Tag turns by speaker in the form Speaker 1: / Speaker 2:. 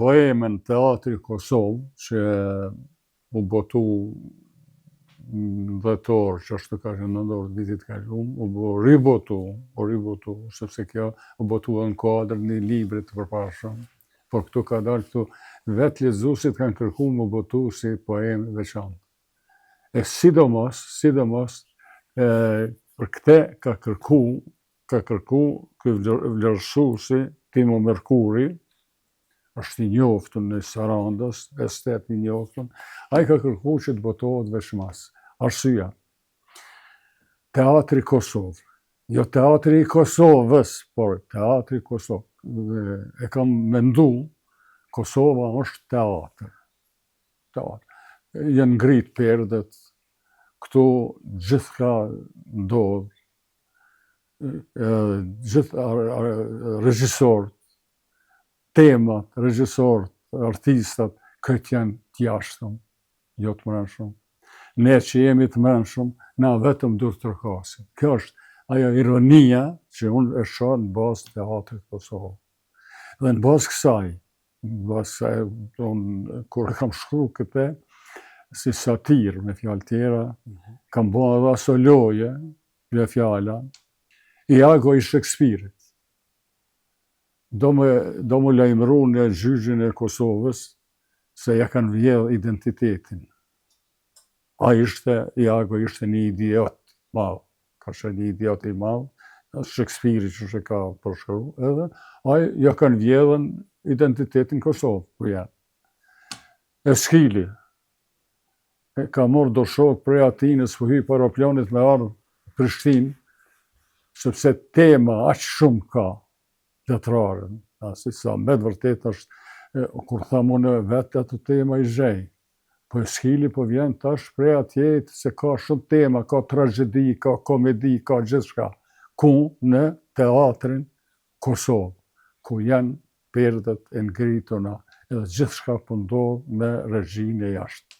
Speaker 1: poemën Teatri Kosovë, që u botu në dhjetor, që është ka në nëntor vitit kalum, u bo ribotu, u ribotu, sepse kjo u botu në kuadër një libri të përparshëm, por këtu ka dalë këtu, vetë lexuesit kanë kërku me botu si poemë veçantë. E sidomos, sidomos, e, për këte ka kërku, ka kërku ky vlerësuesi Timo Merkuri, është i njoftun në Sarandës, estet i njoftun, ai ka kërku që të botohet veçmas. Arsyeja, Teatri Kosovë, jo Teatri i Kosovës, por Teatri Kosovë. Dhe e kam mendu, Kosova është teatr. Teatr. Janë ngrit perdet, këtu gjithka ndodh, gjithë regjisorët, temat, regjisorët, artistat, këtë janë të jashtëm, jo të mrenshëm. Ne që jemi të mrenshëm, na vetëm duartrokasim. Kjo është ajo ironia që unë e shoh në bazë të teatrit Kosovë. Dhe në bazë kësaj, në bazë kësaj, unë, kur e kam shkru këtë, si satirë, me fjalë tjera, mhm. kam bo edhe aso loje, me fjala, Iago i Shekspirit. Do me, do me lajmëru në gjyqin e Kosovës se ja kanë vjedh identitetin. Ai ishte, Iago ishte një idiot madh, ka qenë një idiot i madh, Shekspiri që e ka përshkru, edhe ai ja kanë vjedhën identitetin Kosovë, ku janë. Eskili, e ka marrë do shokë prej Atinës, po hyp aeroplanit me ardhë Prishtinë, sepse tema aq shumë ka letrare, asi sa me të vërtetë është, kur tham unë vetë ato tema i gjej, po Eskili po vjen tash prej atje se ka shumë tema, ka tragjedi, ka komedi, ka gjithçka, ku në teatrin Kosovë, ku janë perdet e ngrituna edhe gjithçka po ndodh me regjinë e jashtë.